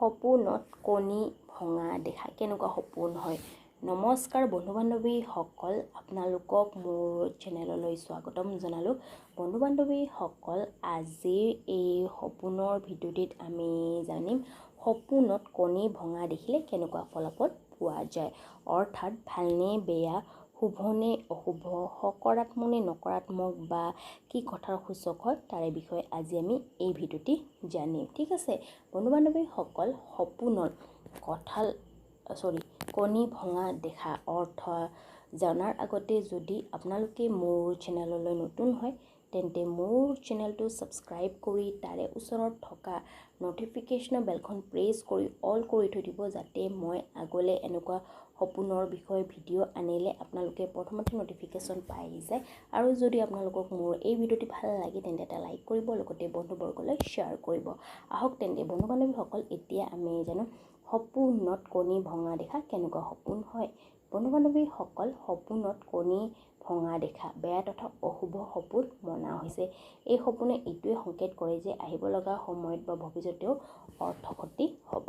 সপোনত কণী ভঙা দেখা কেনেকুৱা সপোন হয়? নমস্কাৰ বন্ধু বান্ধৱীসকল, আপোনালোকক মোৰ চেনেললৈ স্বাগতম জনালোঁ। বন্ধু বান্ধৱীসকল, আজিৰ এই সপোনৰ ভিডিঅ'টিত আমি জানিম সপোনত কণী ভঙা দেখিলে কেনেকুৱা ফলাফল পোৱা যায়, অৰ্থাৎ ভালনে বেয়া, শুভনে অশুভ, সকাৰাত্মক নে নকাৰাত্মক বা কি কথাৰ সূচক হয়, তাৰে বিষয়ে আজি আমি এই ভিডিঅ'টি জানিম। ঠিক আছে বন্ধু বান্ধৱীসকল, সপোনত কঁঠাল চৰি কণী ভঙা দেখা অৰ্থ জনাৰ আগতে যদি আপোনালোকে মোৰ চেনেললৈ নতুন হয়, তেন্তে মোৰ চেনেলটো ছাবস্ক্ৰাইব কৰি তাৰে ওচৰত থকা ন'টিফিকেশ্যনৰ বেলখন প্ৰেছ কৰি অল কৰি থৈ দিব, যাতে মই আগলৈ এনেকুৱা সপোনৰ বিষয়ে ভিডিঅ' আনিলে আপোনালোকে প্ৰথমতে ন'টিফিকেশ্যন পাই যায়। আৰু যদি আপোনালোকক মোৰ এই ভিডিঅ'টি ভাল লাগে, তেন্তে এটা লাইক কৰিব, লগতে বন্ধুবৰ্গলৈ শ্বেয়াৰ কৰিব। আহক তেন্তে বন্ধু বান্ধৱীসকল, এতিয়া আমি জানো সপোনত কণী ভঙা দেখা কেনেকুৱা সপোন হয়। বন্ধু বান্ধৱীসকল, সপোনত কণী ভঙা দেখা বেয়া তথা অশুভ সপোন মনা হৈছে। এই সপোনে এইটোৱে সংকেত কৰে যে আহিব লগা সময়ত বা ভৱিষ্যতেও অৰ্থ ক্ষতি হ'ব।